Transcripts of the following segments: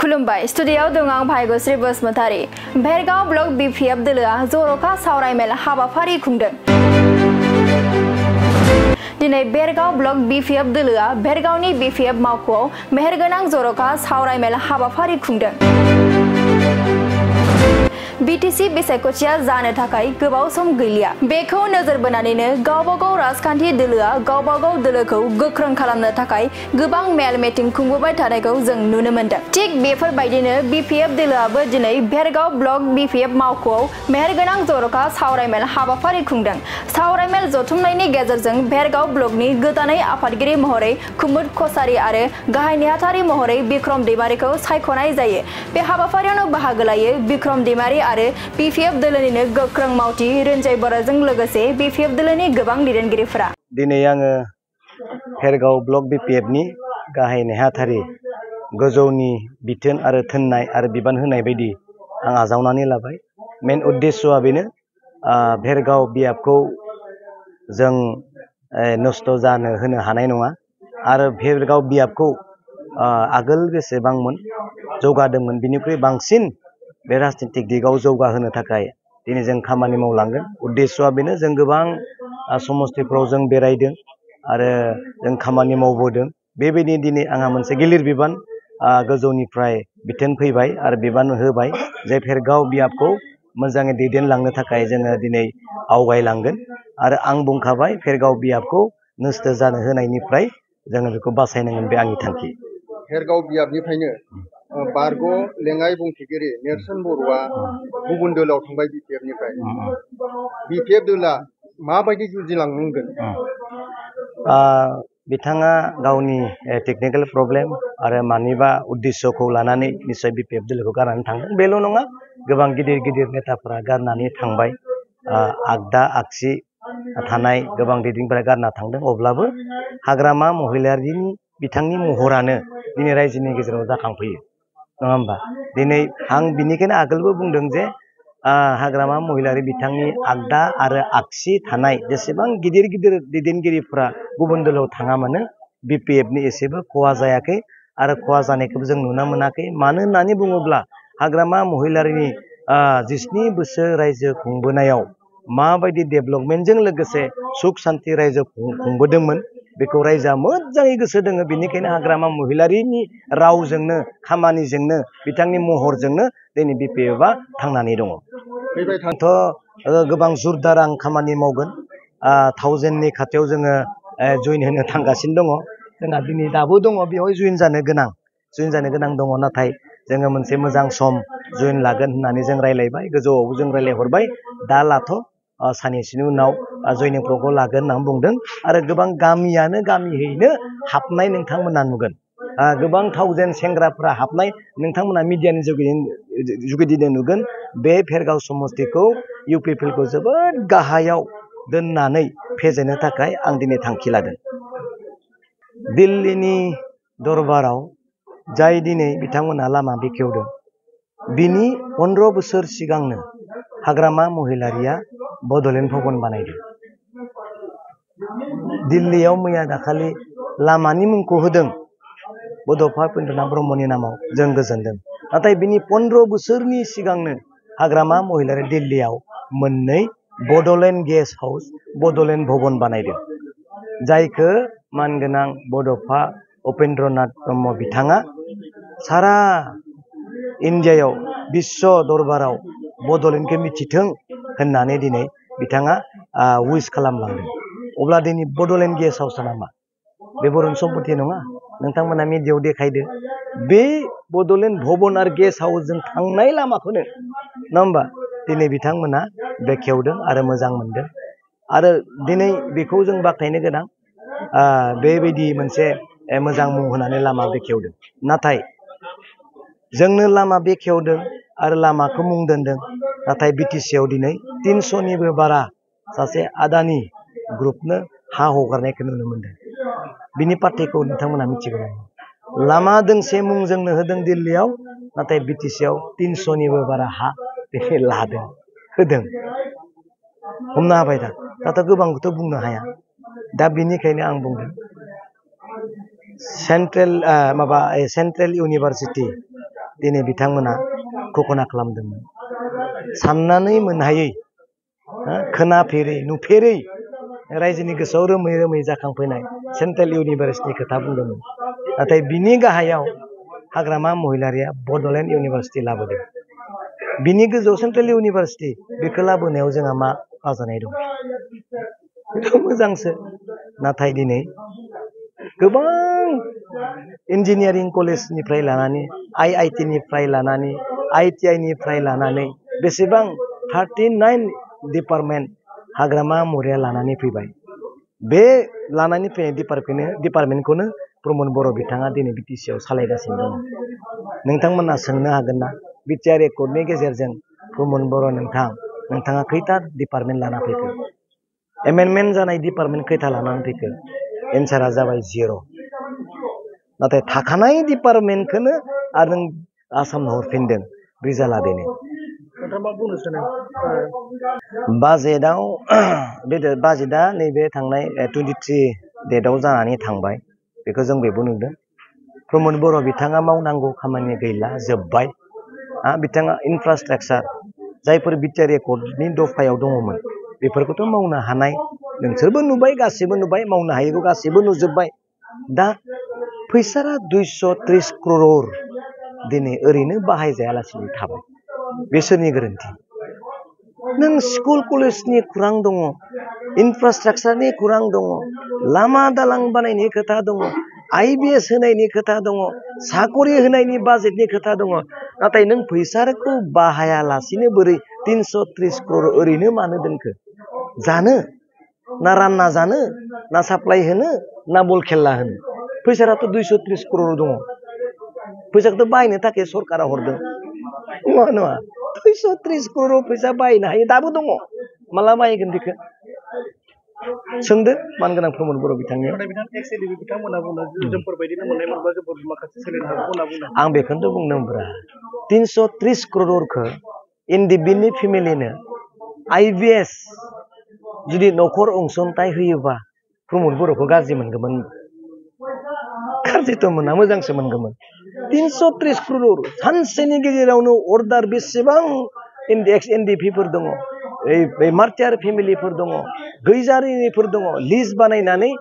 खुलुमबाय स्टुडियोआव दं आं भाग्यश्री बसुमतारी। भेरगाव ब्लक बिपिएफ दोलोआ जर'खा सावरायमेल हाबाफारि खुंदों। दिनै भेरगाव ब्लक बिपिएफ दोलोआ भेरगावनि बिपिएफ मावख'आव मेहेरगोनां जर'खा सावरायमेल हाबाफारि खुंदों। बिटिसि बिसायख'थिया जानो थाखाय गोबाव सम गैलिया। बेखौ नोजोर बोनानैनो गावबागाव राजखान्थि दोलोआ गावबागाव दोलोखौ गोख्रों खालामनो थाखाय गोबां मेल मिटिं खुंबोबाय थानायखौ जों नुनो मोनदों। थिग बेफोरबायदिनो बिपिएफ दोलोआबो दिनै भेरगाव ब्लक बिपिएफ मावख'आव मेहेरगोनां जर'खा सावरायमेल हाबाफारि खुंदों। सावरायमेल जथुमनायनि गेजेरजों भेरगाव ब्लकनि गोदानै आफादगिरि महरै कुमुद कछारी आरो गाहाय नेहाथारि महरै बिक्रम दैमारिखौ सायख'नाय जायो। बे हाबाफारियावनो बाहागो लायो बिक्रम दैमारि आरो बिपिएफ दोलोनिनो गोख्रों मावथि रन्जय बराजों लोगोसे बिपिएफ दोलोनि गोबां दैदेनगिरिफोरा। दिनै आङो भेरगाव ब्लक बिपिएफनि गाहाय नेहाथारि गोजौनि बिथोन आरो थोननाय आरो बिबान होनाय बायदि आं आजावनानै लाबाय। मेन उद्देश्यआ बेनो भेरगाव बिपिएफखौ जों नस्थ' जानो होनो हानाय नङा आरो भेरगाव बिपिएफखौ आगोल बेसेबांमोन जौगादोंमोन बिनिख्रुइ बांसिन बे राजनीतिक दिगाव जौगाहोनो थाखाय दिनै जों खामानि मावलांगोन। उद्देश्यआ बेनो जों गोबां समस्थिफ्राव जों बेरायदों आरो जों खामानि मावबोदों। बेबायदि दिनै आंहा मोनसे गिलिर बिबान गोजौनिफ्राय बिथोन फैबाय आरो बिबान होबाय जे भेरगाव बिपिएफखौ मोजाङै दैदेनलांनो थाखाय जोङो दिनै आवगायलांगोन आरो आं बुंखाबाय भेरगाव बिपिएफखौ नस्थ' जानो होनायनिफ्राय जोङो बेखौ बासायनांगोन, बे आंनि थांखि। भेरगाव बिपिएफनिफ्रायनो बारग' लेङाइ बुंथिगिरि नेरसोन बर'आ गुबुन दोलोआव थांबाय बिपिएफनिफ्राय। बिपिएफ दोलोआ माबायदि जुजिलांनांगोन? बिथाङा गावनि टेकनिकेल प्रब्लेम आरो मानिबा उद्देश्यखौ लानानै निस्सय बिपिएफ दोलोखौ गारनानै थांदों। बेल' नङा, गोबां गिदिर गिदिर नेताफोरा गारनानै थांबाय। आगदा आगसि थानाय गोबां दैदेनगिरिफोरा गारना थांदों। अब्लाबो हाग्रामा महिलारिनि बिथांनि महरानो दिनै रायजोनि गेजेराव जाखांफैयो, नङा होमबा? दिनै आं बिनिखायनो आगोलबो बुंदों जे हाग्रामा महिलारि बिथांनि आगदा आरो आगसि थानाय जेसेबां गिदिर गिदिर दैदेनगिरिफ्रा गुबुन दोलोआव थाङा मानो बिपिएफनि एसेबो खहा जायाखै आरो खहा जानायखौबो जों नुनो मोनाखै। मानो होननानै बुङोब्ला हाग्रामा महिलारिनि 19 बोसोर रायजो खुंबोनायाव माबायदि डेभेलपमेन्टजों लोगोसे सुख सान्ति रायजो खुंबोदोंमोन बेखौ रायजोआ मोजाङै गोसो दोङो। बेनिखायनो हाग्रामा महिलारिनि रावजोंनो खामानिजोंनो बिथांनि महरजोंनो दिनै बिपिएफआ थांनानै दङ। बेबायदिथ' गोबां जुरदार आं खामानि मावगोन। 1000नि खाथियाव जोङो जइन होनो थांगासिनो दङ। जोंहा दिनै दाबो दङ बेवहाय जइन जानो गोनां दङ। नाथाय जोङो मोनसे मोजां सम जइन लागोन होननानै जों रायलायबाय, गोजौआवबो जों रायलायहरबाय। दा लाथ' साननैसोनि उनाव जइनिं प्रग्रामखौ लागोन होननानै बुंदों आरो गोबां गामियैनो हाबनाय नोंथांमोना नुगोन। गोबां 1000 सेंग्राफ्रा हाबनाय नोंथांमोना मिडियानि जुगिदिनो नुगोन। बे भेरगाव समस्थिखौ इउपिपिएलखौ जोबोद गाहायाव दोननानै फेजेननो थाखाय आं दिनै थांखि लादों। दिल्लीनि दरबाराव जाय दिनै बिथांमोना लामा बेखेवदों, बिनि 15 बोसोर सिगांनो हाग्रामा महिलारिया बड'लेण्ड भवन बानायदों। दिल्लीयाव मैया दाखालि लामानि मुंखौ होदों बड'फा उपेन्द्रनाथ ब्रह्मनि नामाव, जों गोजोनदों। नाथाय बिनि 15 बोसोरनि सिगांनो हाग्रामा महिलारि दिल्लीयाव मोननै बड'लेण्ड गेस्ट हाउस, बड'लेण्ड भवन बानायदों। जायखौ मानगोनां बड'फा उपेन्द्रनाथ ब्रह्म बिथाङा सारा इण्डियायाव बिश्व दरबाराव बड'लेण्डखौ मिथिथों होननानै दिनै बिथाङा उइस खालामलांदों। अब्ला दिनै बड'लेण्ड गेस्ट हाउसआ नामा? बे बर'नि सम्पति नङा। नोंथांमोना मिडियायाव देखायदो बे बड'लेण्ड भवन आरो गेस्ट हाउसजों थांनाय लामाखौनो, नङा होमबा? दिनै बिथांमोना बेखेवदों आरो मोजां मोनदों आरो दिनै बेखौ जों बाख्नायनो गोनां। बेबायदि मोनसे मोजां मुं होनानै लामा बेखेवदों। नाथाय जोंनो लामा बेखेवदों आरो लामाखौ मुं दोनदों। नाथाय बिटिसिआव दिनै 300निबो बारा सासे आदानि ग्रुपनो हा हगारनायखौ नुनो मोनदों। बिनि पार्टिखौ नोंथांमोना मिथिगौ नामा? लामा दोंसे मुंजोंनो होदों दिल्लीयाव, नाथाय बिटिसिआव 300निबो बारा हा होदों। हमनो हाबाय दा? दाथ' गोबांखौथ' बुंनो हाया। दा बिनिखायनो आं बुंदों सेन्ट्रेल इउनिभारसिटि दिनै बिथांमोना घोषणा खालामदोंमोन साननानै मोनहायै खोनाफेरै नुफेरै रायजोनि गोसोआव रोमै रोमै जाखांफैनाय सेन्ट्रेल इउनिभार्सिटिनि खोथा बुंदोंमोन नाथाय बिनि गाहायाव हाग्रामा महिलारिया बड'लेण्ड इउनिभार्सिटि लाबोदों बिनि गोजौआव सेन्ट्रेल इउनिभार्सिटि बेखौ लाबोनायाव जोंहा मा बाजानाय दं बेथ' मोजांसो नाथाय दिनै गोबां इन्जिनियारिं कलेजनिफ्राय लानानै IIT निफ्राय लानानै ITI निफ्राय लानानै बेसेबां 39 डिपार्टमेन्ट हाग्रामा महिलारिया लानानै फैबाय बे लानानै फैनाय डिपार्टमेन्टखौनो प्रमद बर' बिथाङा दिनै BTC आव सालायगासिनो दङ नोंथांमोना सोंनो हागोन ना बिटिआर एकर्डनि गेजेरजों प्रमद बर' नोंथाङा खैथा डिपार्टमेन्ट लाना फैखो एमेन्डमेन्ट जानाय डिपार्टमेन्ट खैथा लानानै फैखो एन्सारा जाबाय 0 नाथाय थाखानाय डिपार्टमेन्टखौनो आरो नों आसामनो हरफिनदों रिजाल्टआ बेनो बाजेटआ नैबे थांनाय 23 डेटआव जानानै थांबाय बेखौ जों बेबो नुदों प्रमद बर' बिथाङा मावनांगौ खामानि गैला जोब्बाय बिथाङा इनफ्रास्ट्राक्चार जायफोर बिटिआर एकर्डनि दफायाव दङमोन बेफोरखौथ' मावनो हानाय नोंसोरबो नुबाय गासिबो नुबाय मावनो हायैखौ गासिबो नुजोब्बाय दा फैसाया 230 crore दिनै ओरैनो बाहायजायालासिनो थाबाय बे सोरनि गोरोन्थि नों स्कुल कलेजनि खुरां दङ इनफ्रास्ट्राक्चारनि खुरां दङ लामा दालां बानायनायनि खोथा दङ IBS होनायनि खोथा दङ साकरि होनायनि बाजेटनि खोथा दङ नाथाय नों फैसाखौ बाहायालासिनो बोरै 330 crore ओरैनो मानो दोनखो जानो ना रानना जानो ना साप्लाय होनो ना बल खेला होनो फैसायाथ' 230 crore दङ फैसाखौथ' बाहायनो थाखाय सरकारा हरदों नङा 230 crore फैसा बाहायनो हायो दाबो दङ माला बाहायगोन बेखौ सोंदो मानगोनां प्रमद बर' बिथांनि आं बेखौनोथ' बुंदोंब्रा 330 crore इन्डिपेन्डेन्ट फेमिलिनो IBS जुदि न'खर अनसुंथाइ होयोबा प्रमद बर'खौ गाज्रि मोनगौमोन गाज्रिथ' मोना मोजांसो मोनगौमोन 330 crore सानसेनि गेजेरावनो अर्डार बेसेबां NDPफोर दङ मार्टियार फेमिलिफोर दङ गैजारिनिफोर दङ लिस्ट बानायनानै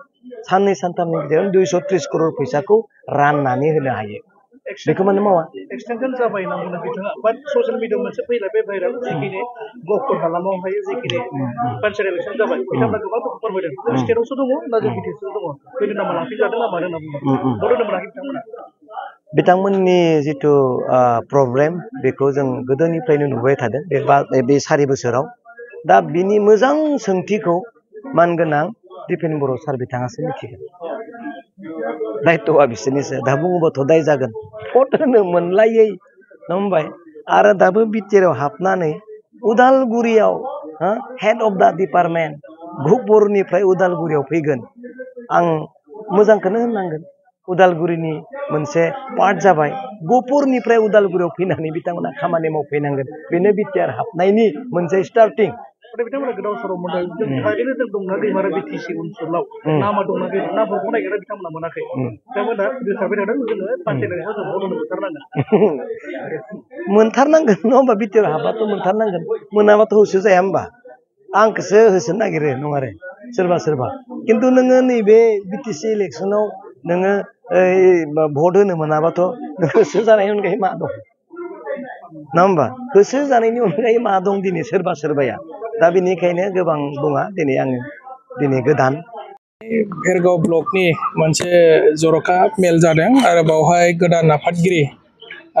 साननै सानथामनि गेजेराव 230 crore फैसाखौ राननानै होनो हायो बेखौ मानो मावा एक्सटेंशन जाबाय ना बुंनो बिथाङा बाट ससियेल मिडिया मोनसे फैलाय भाइराल जिखिनि गफर हालामाव हायो जिखिनि पान्चार इलेक्शन जाबाय बिथांमोना गोबां दुखु फोरमायदों स्टेटआवसो दङ ना जों बिटिसिआव दङ गोदो नामा लाखिजादों ना मानो होनना बुङो बड'लेण्ड मोनाखै बिथांमोननि जिथु प्रब्लेम बेखौ जों गोदोनिफ्रायनो नुबाय थादों बे 4 बोसोराव दा बिनि मोजां सोंथिखौ मानगोनां दिपेन बर' सार बिथाङासो मिथिगोन दायथ'आ बिसोरनिसो दा बुङोबाथ' दाय जागोन भट होनो मोनलायै नङा होनबाय आरो दाबो बिटिआरआव हाबनानै उदालगुरियाव हेड अफ दा डिपार्टमेन्ट गहपुरनिफ्राय उदालगुरियाव फैगोन आं मोजांखौनो होननांगोन उदालगुरिनि मोनसे पार्ट जाबाय गहपुरनिफ्राय उदालगुरियाव फैनानै बिथांमोना खामानि मावफैनांगोन बेनो बिटिआर हाबनायनि मोनसे स्टार्टिं बिथांमोना गोदाव सोराव मोनदों थारैनो जों दंना दैमारा बिटिसि ओनसोलाव नामा दंना गैया नामफोरखौ नागिरना बिथांमोना मोनाखै बिथांमोना गोसारबाय थादों जोङो पान्चायतआव जों भट होनो मोनथारनांगोन नङा होमबा बिटिआर हाबाथ' मोनथारनांगोन मोनाबाथ' होसो जाया होमबा आंखौसो होसोनो नागिरो नङा आरो सोरबा खिन्थु नोङो नैबे बिटिसि इलेक्सनाव नोङो भट होनो मोनाबाथ' होसो जानायनि अनगायै मा दं नङा होमबा होसो जानायनि अनगायै मा दं दिनै सोरबाया दा बेनिखायनो गोबां बुङा दिनै आङो गोदान भेरगाव ब्लकनि मोनसे जर'खा मेल जादों आरो बावहाय गोदान आफादगिरि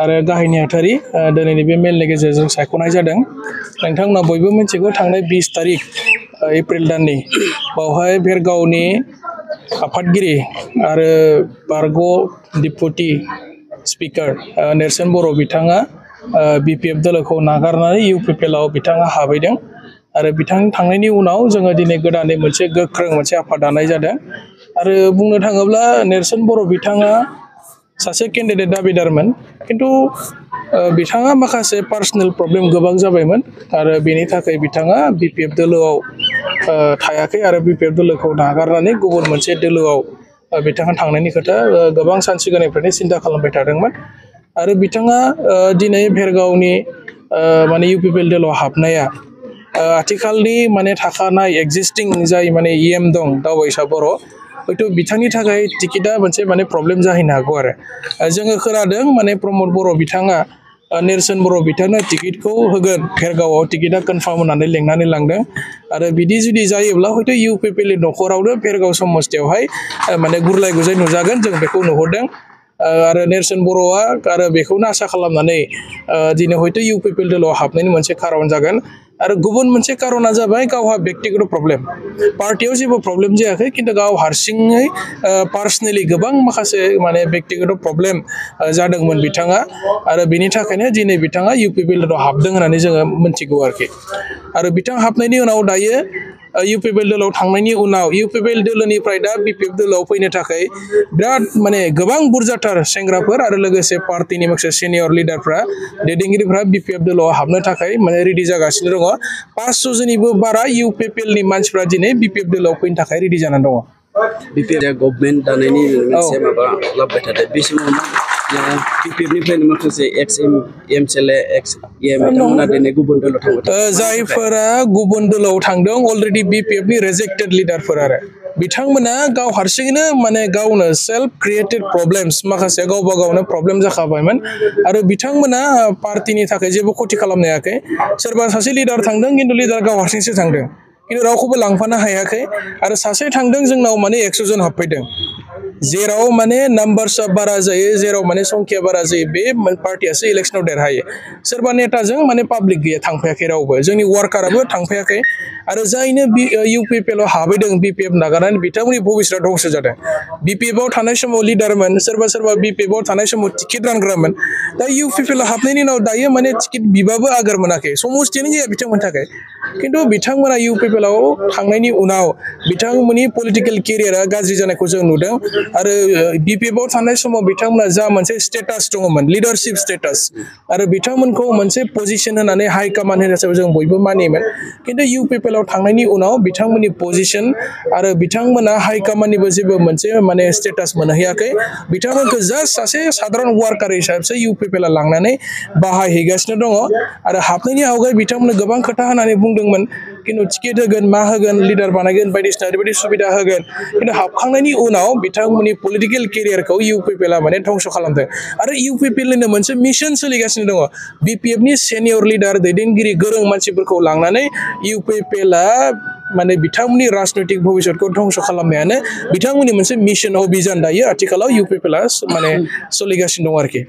आरो गाहाय नेहाथारि दिनैनि बे मेलनि गेजेरजों सायख'नाय जादों नोंथांमोना बयबो मिथिगौ थांनाय 20 तारिख एप्रिल दाननि बावहाय भेरगावनि आफादगिरि आरो बारग' डिपुटि स्पिकार नेर्सोन बर' बिथाङा BPF दोलोखौ नागारनानै UPPL आव बिथाङा हाबैदों आरो बिथां थांनायनि उनाव जोङो दिनै गोदानै मोनसे गोख्रों मोनसे आफाद दानाय जादों आरो बुंनो थाङोब्ला नेर्सोन बर' बिथाङा सासे केन्डिडेट दाबिदारमोन खिन्थु बिथाङा माखासे पार्सनेल प्रब्लेम गोबां जाबायमोन आरो बेनि थाखाय बिथाङा BPF दोलोआव थायाखै आरो BPF दोलोखौ नागारनानै गुबुन मोनसे दोलोआव बिथाङा थांनायनि खोथा गोबां सान सिगांनिफ्रायनो सिन्था खालामबाय थादोंमोन आरो बिथाङा दिनै भेरगावनि माने UPPL हाबनाया आथिखालनि माने थाखानाय एक्जिस्टिं जाय माने EM दं दावबायसा बर' हयथ' बिथांनि थाखाय टिकेटआ मोनसे माने प्रब्लेम जाहैनो हागौ आरो जोङो खोनादों माने प्रमद बर' बिथाङा नेरसोन बर' बिथांनो टिकेटखौ होगोन भेरगावआव टिकेटआ कनफार्म होनानै लेंनानै लांदों आरो बिदि जुदि जायोब्ला हयथ' UPPL न'खरावनो भेरगाव समस्थियावहाय माने गुरलाय गुजाय नुजागोन जों बेखौ नुहुरदों आरो नेरसोन बर'आ आरो बेखौनो आसा खालामनानै दिनै हयथ' UPPL हाबनायनि मोनसे खारन जागोन आरो गुबुन मोनसे कारना जाबाय गावहा व्यक्तिगत प्रब्लेम पार्टियाव जेबो प्रब्लेम जायाखै किन्तु गाव हारसिङै पार्सनेलि गोबां माखासे माने व्यक्तिगत प्रब्लेम जादोंमोन बिथाङा आरो बिनि थाखायनो दिनै बिथाङा UPPL हाबदों होननानै जोङो मिन्थिगौ आरोखि आरो बिथां हाबनायनि उनाव दायो UPPL थांनायनि उनाव UPPL दोलोनिफ्राय दा BPF दोलोआव फैनो थाखाय बिराद माने गोबां बुरजाथार सेंग्राफोर आरो लोगोसे पार्टिनि माखासे सिनियर लिडारफ्रा दैदेनगिरिफ्रा BPF दोलोआव हाबनो थाखाय माने रेडि जागासिनो दङ 500 जननिबो बारा UPPL नि मानसिफ्रा दिनै BPF दोलोआव फैनो थाखाय रेडि जानानै दङ BPF गभर्नमेन्ट दानायनि मोनसे माबा लाबबाय थादों बे समाव BPF निफ्रायनो माखासे एक्स MCLA एक्स EM बिथांमोना दिनै गुबुन दोलोआव थांबाय जायफोरा गुबुन दोलोआव थांदों अलरेडि BPF नि रेजेक्टेड लिडारफोर आरो बिथांमोना गाव हारसिङैनो माने गावनो सेल्फ क्रिएटेड प्रब्लेम्स माखासे गावबा गावनो प्रब्लेम जाखाबायमोन आरो बिथांमोना पार्टिनि थाखाय जेबो खथि खालामनो हायाखै सोरबा सासे लिडार थांदों किन्तु लिडार गाव हारसिंसो थांदों किन्तु रावखौबो लांफानो हायाखै आरो सासे थांदों जोंनाव माने 100 जन हाबफैदों जेराव माने नाम्बार्सआ बारा जायो जेराव माने संख्या बारा जायो बे पार्टियासो इलेक्सनाव देरहायो सोरबा नेताजों माने पाब्लिक गैया थांफायाखै रावबो जोंनि वार्काराबो थांफायाखै आरो जायनो UPPL हाबैदों BPF नागारनानै बिथांमोननि भबिसतआ धंस जादों BPF आव थानाय समाव लिडारमोन सोरबा BPF आव थानाय समाव टिकेट रानग्रामोन दा UPPL हाबनायनि उनाव दायो माने टिकेट बिबाबो आगोर मोनाखै समस्थियानो गैया बिथांमोननि थाखाय किन्तु बिथांमोना UPPL आव थांनायनि उनाव बिथांमोननि पलिटिकेल केरियारा गाज्रि जानायखौ जों नुदों आरो BPF आव थानाय समाव बिथांमोना जा मोनसे स्टेटास दङमोन लिडारशिप स्टेटास आरो बिथांमोनखौ मोनसे पजिशन होनानै हाइ कमान्ड होनाय हिसाबै जों बयबो मानियोमोन किन्तु UPPL आव थांनायनि उनाव बिथांमोननि पजिशन आरो बिथांमोना हाइ कमान्डनिबो जेबो मोनसे माने स्टेटास मोनहैयाखै बिथांमोनखौ जास्ट सासे साधारन वार्कार हिसाबैसो UPPL लांनानै बाहायहैगासिनो दङ आरो हाबनायनि आवगाय बिथांमोननो गोबां खोथा होनानै बुंदोंमोन किन्तु टिकेट होगोन मा होगोन लिडार बानायगोन बायदिसिना ओरैबायदि सुबिदा होगोन किन्तु हाबखांनायनि उनाव बिथांमोननि पलिटिकेल केरियारखौ UPPL माने धंस खालामदों आरो UPPL निनो मोनसे मिशन सोलिगासिनो दङ BPF नि सेनियर लिडार दैदेनगिरि गोरों मानसिफोरखौ लांनानै UPPL माने बिथांमोननि राजनैतिक भबिसतखौ धंस खालामनायानो बिथांमोननि मोनसे मिशन अभियान दायो आथिखालाव UPPL माने सोलिगासिनो दं आरोखि